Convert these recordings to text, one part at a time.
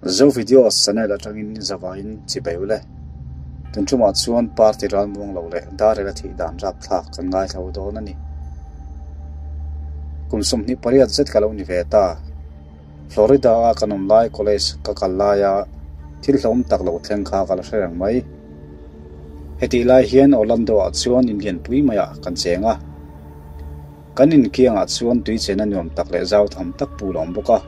Zo Videos channel atangin zavaiin chibai ule. Tun tumah chuan party ralmuang lo leh Darel a thih dan rapthlak kan ngaithlo dawn a ni. Kum 28 zet ka lo ni ve ta. Florida a kan awm lai college ka kal laia thil hlawm tak lo thleng kha ka la hre reng mai. Hetih lai hian Orlando ah chuan inlianpui maiah kan cheng a. Kan inkiangah chuan tui chena nuam tak leh zau tham tak pul a awm bawk a.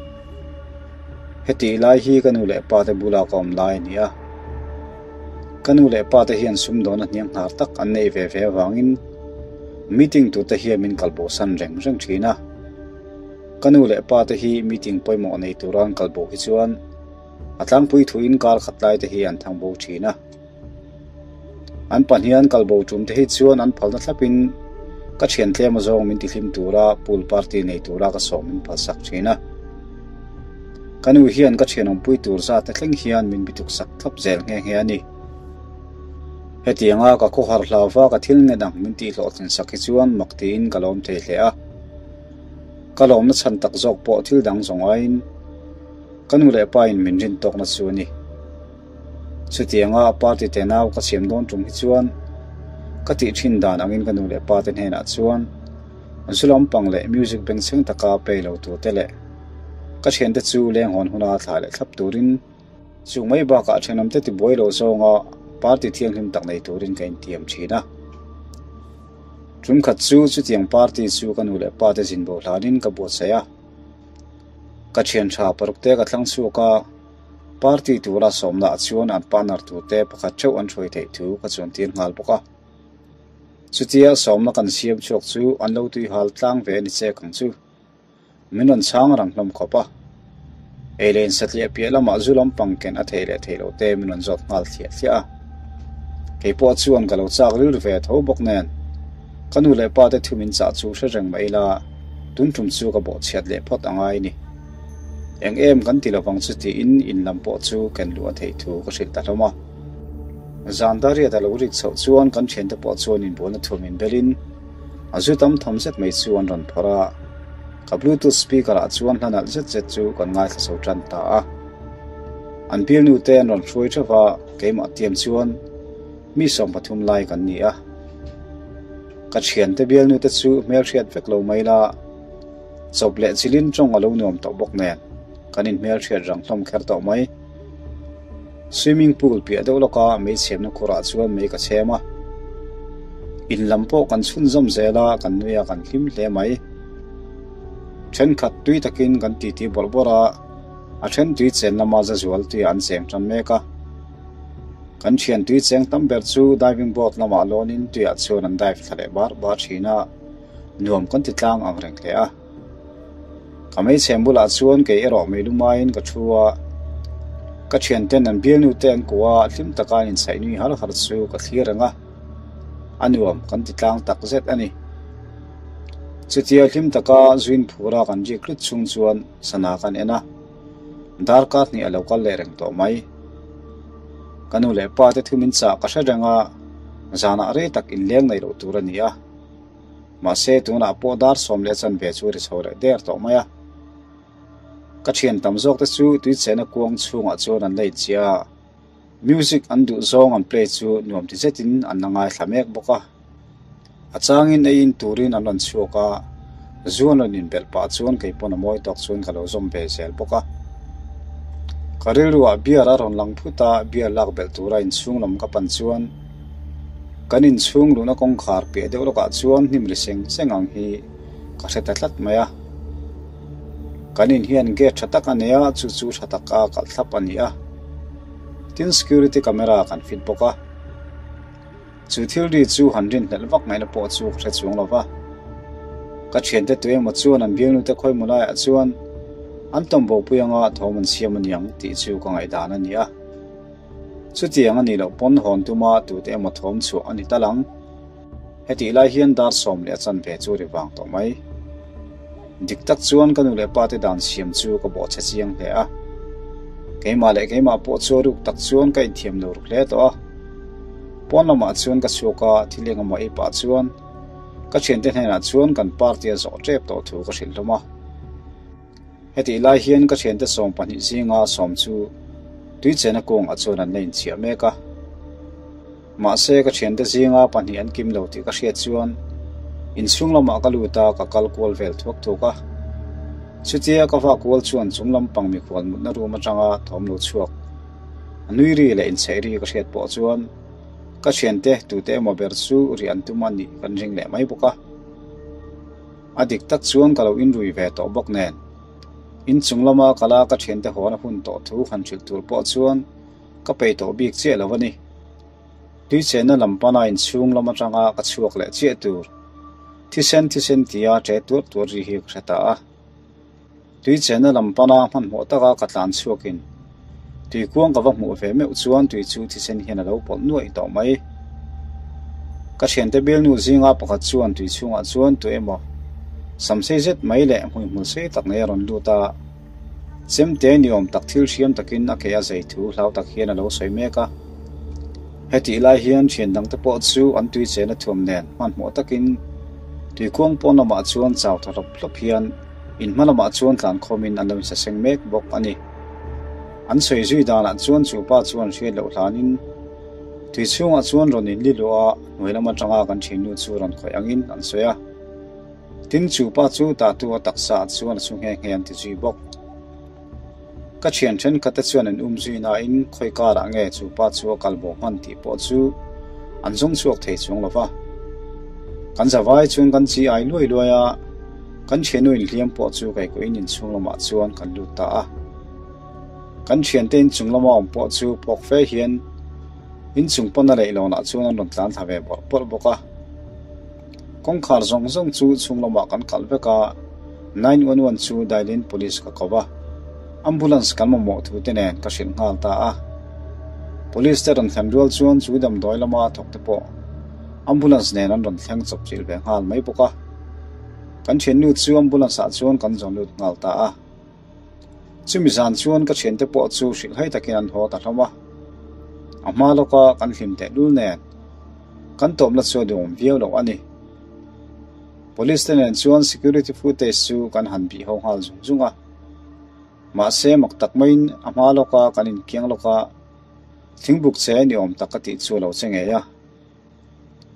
Hetih lai hi ka nu leh pa te bula ka awm lai a ni a. Ka nu leh pa te hian sumdawna hniang hnar tak an neih ve ve avangin meeting tur te hian min kalbo san reng reng thin a. Ka nu leh pa te hi meeting pawimawh nei tura an kalbo hi chuan a tlangpui thuin kar khat lai te hi an thang bo thin a. An pahnihan kalbo tum te hi chuan an phalna thlapin ka thian tlem azawng min tihlim tura pool party nei tura ka sawm min phalsak thin a. Ka nu hian ka thian awmpui tur zat te thleng hian min bituk sak thlap zel nghe nghe a ni. Hetianga ka khawhar hlauva ka thil nge dang min tihhlawhtlin sak hi chuan mak tiin ka lawm thei hle a. Ka lawmna chhan tak zawk pawh thil dang zawng aiin ka nu leh pa in min rin tawkna chu a ni. Chutianga party te nau ka siam dawn tum hi chuan ka tih thin dan angin ka nu leh pa te hnenah chuan zu lampang leh music bengchheng taka pay lo tur te leh ka thiante chu leng hawn huna thla leh thlap turin chung mai bakah thenawmte tibuai lo zawnga party thianghlim tak nei turin ka intiam thin a. Tumkhat chu chutiang party chu ka nu leh pa te zinbo hlanin ka buatsaih a. Ka thian tha paruk te ka thlang chhuak a. Party tura sawmna ah chuan an partner turte pakhat theuh an hruai theih thu ka chuantir nghal bawk a. Chutia sawmna kan siam chhuak chu an lo tui hal tlang ve a ni chek ang chu. Min rawn chhang rang hlawm khawp a. Ei leh insatliah piah lamah zu lampang ken a thei leh thei loh te min rawn zawt nghal thliah thliah a. Kei pawh chuan ka lo chak rilru ve tho bawk nen ka nu leh pa te thu min chah chu hre reng mai ila tun tum chu ka bawhchhiat leh phawt a ngai ni. Eng em kan ti lovang chu tiin in lam pawh chu ken luh a theih thu ka hrilh ta hlawm a. Zan dariat a lo rik chhoh chuan kan thiante pawh chuan inbualna thuam inbelin a zu tam tham zet mai chu an rawn phawrh a. Ka bluetooth speaker ah chuan hla nalh zet zet chu kan ngaithla chho tan ta a. An bialnu te an rawn hruai theuh a, keimah tiam chuan mi 13 lai kan ni a. Ka thiante bialnu te chu hmelhriat vek lo mai la. Chawp leh chilin tawng a lo nuam tawh bawk nen kan inhmelhriat rang hlawm kher tawh mai. Swimming pool piah deuh lawka mei chhemna khurah chuan mei ka chhem a. In lam pawh kan chhunzawm zel a, kan nui a, kan hlim hle mai. Thenkhat tui takin kan titi bawrh bawrh a, a then tui chen lama zazual tuiah an cheng tan mek a. Kan thian tui cheng tam ber chu diving board lamah lawnin tuiah chuan an dive thla leh bar bar thin a. Nuam kan ti tlang ang reng hle a. Ka hmeichhe bulah chuan kei erawh mei lumaiin ka thu a. Ka thianten an bialnu te an kuah a, hlim taka an inchhaih nui har har chu ka thlir reng a. A nuam kan ti tlang tak zet a ni. Chutia hlim taka zuin phura kan rik hlut chhung chuan sana kan en a. Darkar hnih a lo kal leh reng tawh mai. Ka nu leh pa te thu min chah ka hre reng a, zanah rei tak inleng nei loh tur a ni a. Mahse tunah pawh dar sawm leh chanve chu ri chho leh der tawh mai a. Ka thian tam zawk te chu tuichhena kuang chhungah chuan an la inchia a, music an duh zawng an play chu nuam ti zetin an la ngaithla mek bawk a. A changin ei in turin an rawn chhuak a, zu an rawn inbelh pah chuan kei pawn a mawi tawk chuan ka lo zawm ve zel bawk a. Ka rilruah beer a rawn lang phut a, beer lak belh tura inchhung lam ka pan chuan Kan inchhung luhna kawngkhar piah deuh lawkah chuan hnim ri seng seng ang hi ka hre ta tlat mai a. Kan in hian gate tha tak a nei a, chu chu tha taka kalh thlap a ni a. Tin security camera kan fit bawk a. Chu thil ri chu han rinhlelh vak ngaihna pawh chu ka hre chuang lo va. Ka thiante tu emaw chuan an bialnute khawimaw laiah chuan an tawmbo pui anga thawm an siam a niang tih chu ka ngaihdan a ni a. Chutiang a nih loh pawn hawn tuma tute emaw thawm chhuah a ni tal ang. Hetih lai hian dar sawm leh a chanve chu ri vang tawh mai. Dik tak chuan ka nu leh pa te dan siam chu ka bawhchhe chiang hle a. Keimah leh keimah pawh chu a ruk tak chuan ka inthiam lo ruk hle tawh a. Pawn lamah chuan ka chhuak a, thil engemaw ei pah chuan ka thiante hnenah chuan kan party a zawh tep tawh thu ka hrilh hlawm a. Hetih lai hian ka thiante 12 zinga 10 chu tuichena kawngah chuan an la inchiah mek a. Mahse ka thiante zinga 2 an kim lo tih ka hriat chuan inchhung lamah ka lut a, ka kal kual vel thuak thuak a. Chutia ka vak kual chuan chung lampang mikhual mutna room atanga thawm lo chhuak a nui ri leh inchheih ri ka hriat pawh chuan ka thiante tute emaw ber chu ri an tum a nih kan ring leh mai bawk a. A dik tak chuan ka lo inrui ve tawh bawk nen. Inchung lama kala ka thiante hawn a hun tawh thu han hrilh tur pawh chuan ka peih tawh bik chiah lo a ni. Tuichena lam pana inchhung lam atanga ka chhuak leh chiah tur thisen thisen tia ṭe tuar tuar ri hi ka hre ta a. Tuichena lam pana hmanhmawh taka ka tlan chhuakin tuikuang ka va hmuh ve meuh chuan tui chu thisen hian a lo pawlh nuaih tawh mai. Ka thiante bialnu zinga pakhat chuan tui chhungah chuan tu emaw samsei zet mai leh hmuihmul sei tak nei a rawn lut a. Chemte ni awm tak thil hriam takin a ke a zei thu hlau tak hian a lo sawi mek a. Hetih lai hian thian dangte pawh chu an tuichena thuam nen hmanhmawh takin tuikuang pawn lamah chuan chau tha hlawp hlawp hian in hma lamah chuan tlan khawmin an lo insaseng mek bawk a ni. An sawi zui danah chuan chu pa chuan hriat loh hlanin tui chhungah chuan rawn inli luh a, hnuai lam atanga kan thiannu chu rawn khawih angin an sawi a. Tin chu pa chu tatu a taksa ah chuan a su nghe nghe an ti zui bawk. Ka thian thenkhat te chuan an um zui nain khawi karah nge chu pa chu a kal bo hman tih pawh chu an zawng chhuak thei chuang lo va. Kan zavai chuan kan chi ai luai luai a, kan thiannu inhliam pawh chu kaikuahin inchhung lamah chuan kan lut ta a. Kan thiante inchung lama awm pawh chu phawk fe hian inchung pawn a leihlawnah chuan an rawn tlan thla ve bawrh bawrh bawk a. Kawngkhar zawng zawng chu chhung lamah kan kalh vek a, 911 chu dial-in police ka ko va. Ambulance kan mamawh thu te nen ka hrilh nghal ta a. Police te rawn thlen rual chuan chu damdawi lama thawk te pawh ambulance nen an rawn thleng chawp chilh ve nghal mai bawk a. Kan thiannu chu ambulance ah chuan kan zawn lut nghal ta a. Chumi zan chuan ka thiante pawh chu hrilh hai takin an haw ta hlawm a. A hma lawka kan hlim tehlul nen kan tawpna chu a duhawm viau loh a ni. Police te nen chuan security footage chu kan han bih ho nghal zung zung a. Mahse mak tak maiin a hma lawka kan inkiang lawka thingbuk che ni awm tak ka tih chu a lo che ngei a.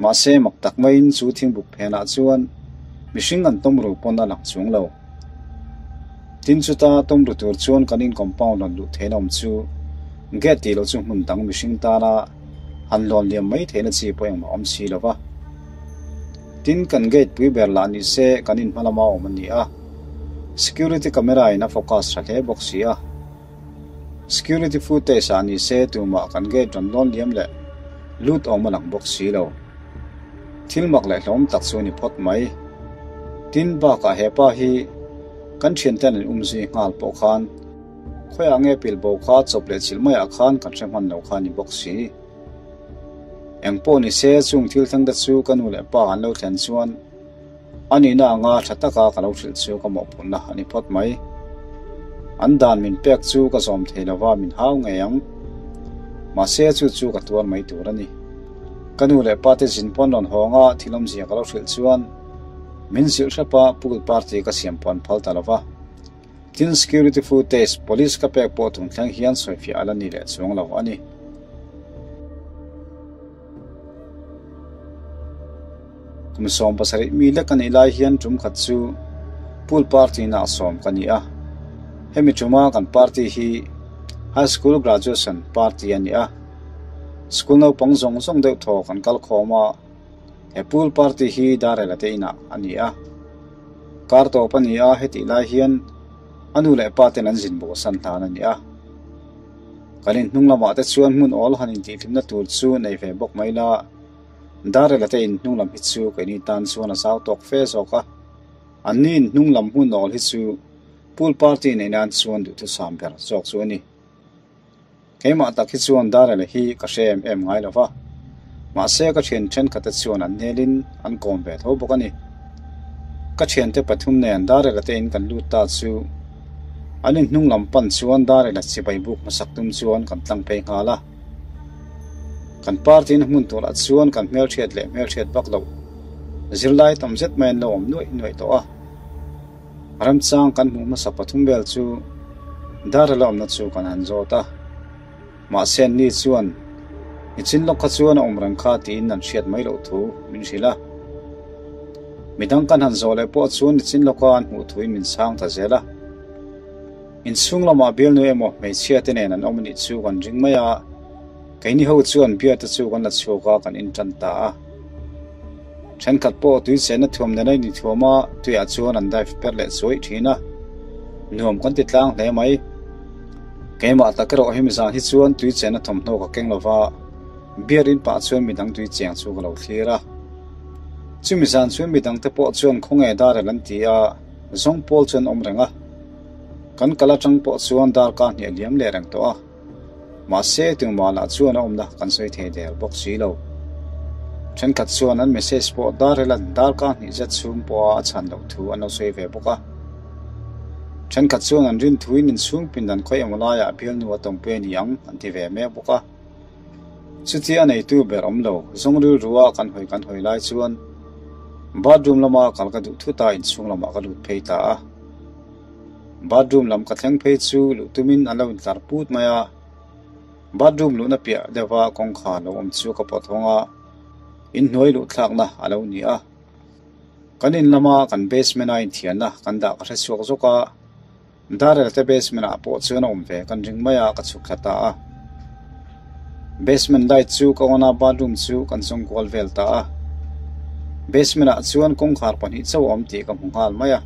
Mahse mak tak maiin chu thingbuk phenah chuan mihring an tawm ru pawn a lang chuang lo. Tin chuta tawm ru tur chuan kan in compound rawn luh theihna awm chu gate tih loh chu hmun dang mihring tana han lawn liam mai theihna chi pawh engmah awm si lo va. Tin kan gate pui ber lah ni se kan in hma lama awm a ni a, security camera in a focus tha hle bawk si a. Security footage ah ni se tumah kan gate rawn lawn liam leh lut awm a lang bawk si lo. Thil mak leh hlawm tak chu a ni phawt mai. Tin bakah he pa hi kan thianten an um zui nghal pawh khan khawiah nge pilbo kha chawp leh chilh maiah khan kan hre hman lo kha a ni bawk si. Engpawh ni se chung thil thleng te chu ka nu leh pa an lo thlen chuan a nihna anga tha taka ka lo hrilh chu ka mawhphurhna a ni phawt mai. An dan min pek chu ka zawm thei lova min hau ngei ang. Mahse chu chu ka tuar mai tur a ni. Ka nu leh pa te zin pawn rawn hawnga thil awmzia ka lo hrilh chuan min zilh hrep a, pool party ka siam pawh an phal ta lova. Tin security footage police ka pek pawh tun thleng hian sawifiah a la ni leh chuang lo a ni. Kum 17 mi lek a nih lai hian tum khat chu pool party na a sawm ka ni a. Hemi tuma kan party hi high school graduation party a ni a. School naupang zawng zawng deuh thaw kan kal khawm a, he pool party hi Darela te inah a ni a. Kar tawp a ni a, hetih lai hian a nu leh pa ten an zin bo san hlan a ni a. Kan in hnung lamah te chuan hmun awl han intihhlimna tur chu nei ve bawk mai la, Darela te in hnung lam hi chu keini tan chuan a zau tawk fe zawk a. Anni in hnung lam hmun awl hi chu pool party neih nan chuan duhthusam ber zawk chu a ni. Keimah tak hi chuan Darela hi ka hre em em ngai lo va, mahse ka thian thenkhat te chuan an hnelin an kawm ve tho bawk a ni. Ka thiante pathum nen Darela te in kan lut ta chu an in hnung lam pan chuan Darela chibai buk hmasak tum chuan kan tlang phei nghal a. Kan party na hmun turah chuan kan hmelhriat leh hmelhriat vak loh zirlai tam zet mai an lo awm nuaih nuaih tawh a. Remchang kan hmuh hmasa pathum vel chu Darrel-a awmna chu kan han zawt a. Mahse anni chuan nichin lawk kha chuan a awm reng kha tiin an hriat mai loh thu min hrilh a. Midang kan han zawh leh pawh chuan nichin lawka an hmuh thuin min chhang ta zel a. Inchhung lamah bialnu emaw hmeichhia te nen an awm anih chu kan ring mai a, keini ho chuan beer te chu kan la chhuak a kan intan ta a. Thenkhat pawh tui chenna thuam nena in ithuam a, tuiah chuan an dive per leh chuaih thin a, nuam kan ti tlang hle mai. Keimah tak erawh hemi zan hi chuan tui chenna thawmhnaw ka keng lova, beer in pah chuan midang tui cheng chu ka lo thlir a. Chumi zan chuan midang te pawh chuan khawnge Darrel an ti a, zawng pawl chuan awm reng a. Kan kal atang pawh chuan darkar hnih a liam leh reng tawh a, mahse tumah lah chuan a awmna kan sawi thei der bawk si lo. Thenkhat chuan an message pawh Darrel-a'n darkar hnih zet chhung pawha a chhan loh thu an lo sawi ve bawk a. Thenkhat chuan an rin thuin inchhung pindan khawi emaw laiah bialnu a tawmpui a ni ang an ti ve mek bawk a. Chutia a neitu ber awm lo, zawng rilrua kan hawi kan hawi lai chuan bathroom lama kal ka duh thut a, inchhung lamah ka lut phei ta a. Bathroom lam ka thleng phei chu luh tumin an lo intlar put mai a, bathroom luhna piah deuha kawngkhar lo awm chu ka pawt hawng a, inhnuai luh thlakna a lo ni a. Kan in lama kan basement a inthianna kan dah ka hre chhuak zawk a. Darrel te basement ah pawh chuan a awm ve kan ring mai a, ka chhuk thla ta a. Basement light chu ka on a, bathroom chu kan zawng kual vel ta a. Basement ah chuan kawngkhar pahnih chauh a awm tih ka hmu nghal mai a.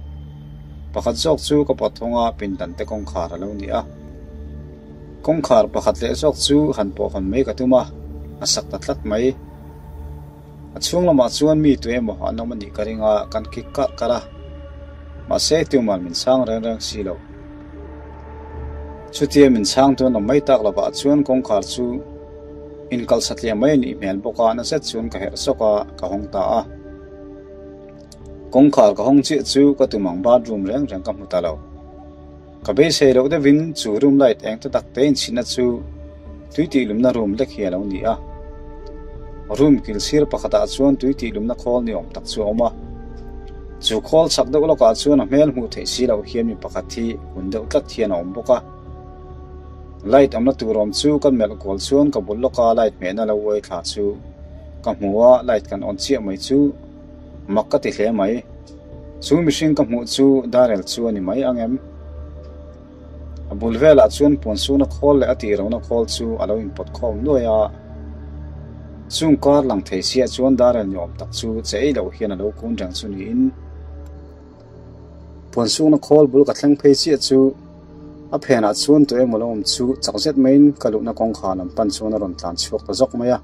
Pakhat zawk chu ka pawt thawng a, pindan te kawngkhar a lo ni a. Kawngkhar pakhat leh zawk chu han pawh hawn mai ka tum a, a sak ta tlat mai. A chhung lamah chuan mi tu emaw an awm a nih ka ring a, kan kik karh karh a. Mahse tuman min chhang reng reng si lo. Chutia min chhang tu an awm mai tak lovah chuan kawngkhar chu inkalh satliah mai a nih hmel bawk a, na zet chuan ka herh sawk a, ka hawng ta a. Kawngkhar ka hawng chiah chu ka tum ang bathroom reng reng ka hmu ta lo. Ka beisei loh deuhin chu room light eng ta tak te inchhinna chu tui tih lumna room lek hi a lo ni a. Room kil sir pakhatah chuan tui tih lumna khawl ni awm tak chu a awm a. Chu khawl chak deuh lawkah chuan a hmel hmuh theih si loh hian mi pakhat hi hun deuh tlat hian a awm bawk a. Light awmna tur awm chu kan melh kual chuan ka bul lawka light hmehna lo uai thla chu ka hmu a, light kan on chiah mai chu mak ka ti hle mai. Chu mihring ka hmuh chu Darrel chu a ni mai ang em? A bul velah chuan puansuna khawl leh a tihlohna khawl chu a lo inpawt khawm nuai a. Chung kar lang thei siah chuan Darrel ni awm tak chu che ei loh hian a lo kun reng chu niin puansuna khawl bul ka thleng phei chiah chu a phenah chuan tu emaw lo awm chu chak zet maiin ka luhna kawngkhar lam pan chuan a rawn tlan chhuak ta zawk mai a.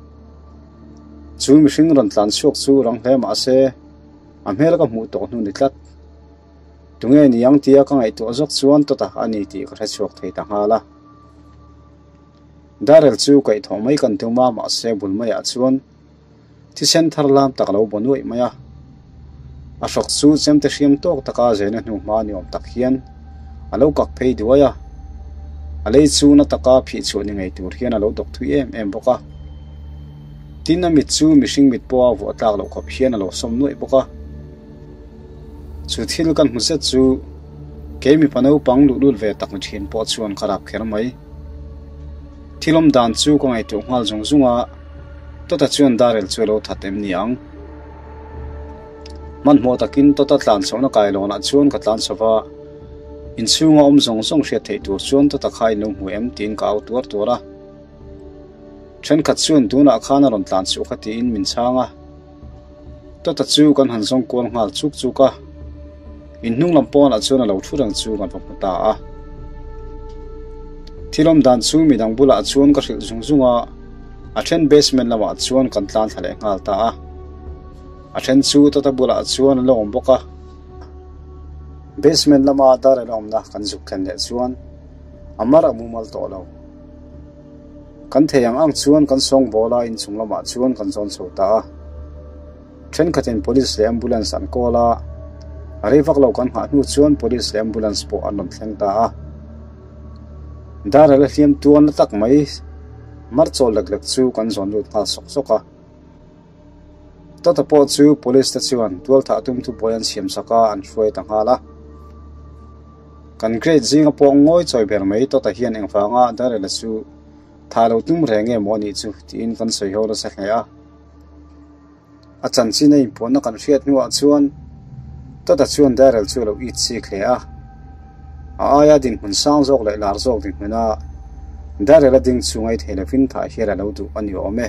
Chu mihring rawn tlan chhuak chu rang hle mah se A hmel ka hmuh tawh hnu ni tlat. Tunge ni ang tia ka ngaihtuah zawk chuan tawta a ni tih ka hrechhuak thei ta nghal a. Darrel chu kaihthawh mai kan tum a, mahse bul maiah chuan thisen thar lam tak a lo baw nuaih mai a. A hrawk chu chemte hriam tawk taka zena hnu hma ni awm tak hian a lo kak phei duai a. A lei chu na taka phih chhuah ni ngei tur hian a lo dawk thui em em bawk a. Tin a mit chu mihring mit pawha vuah tlak loh khawp hian a lo sawm nuaih bawk a. Chu thil kan hmu zet chu kei mipa naupang luh lut ve tak ni thin pawh chuan ka rap kher mai. Thil awm dan chu ka ngaihtuah nghal zung zung a, Tawta chuan Darrel chu a lo that em ni ang? Hmanhmawh takin Tawta tlan chhohna kailawnah chuan ka tlan chho va, inchhunga awm zawng zawng hriat theih tur chuan Tawta kha in lo hmu em tiin ka au tuar tuar a. Thenkhat chuan tunah khan a rawn tlan chhuah kha tiin min chhang a. Tawta chu kan han zawng kual nghal chuk chuk a. In hnung lam pawnah chuan a lo thu reng chu kan va hmu ta a. Thil awm dan chu midang bulah chuan ka hrilh zung zung a, a then basement lamah chuan kan tlan thla leh nghal ta a. A then chu Tawta bulah chuan an lo awm bawk a. Basement lama Darrel a awmna kan zuk thlen leh chuan a mar a mumal tawh lo. Kan thei ang ang chuan kan sawngbawl a, inchung lamah chuan kan zawn chho ta a. Thenkhatin Police leh Ambulance an call a, a rei vak lo kan nghah hnu chuan Police leh Ambulance pawh an rawn thleng ta a. Darrel a hliam tuan na tak mai mar chawl lek lek chu kan zawn lut nghal sawk sawk a. Tata pawh chu Police te chuan tualthah tum thubuai an siam sak a, an hruai ta nghal a. Kan grade zinga pawh ngawi chawi ber mai Tawta hian engvanga Darrel-a chu tha lo tum reng nge maw anih chu tiin kan sawi ho nasa hle a. A chanchin a inpuanna kan hriat hnuah chuan Tawta chuan Darrel chu a lo it chik hle a. A aia dinhmun sang zawk leh lar zawk dinhmuna Darrel-a ding chu ngaithei lovin thah hial a lo duh a ni awm e.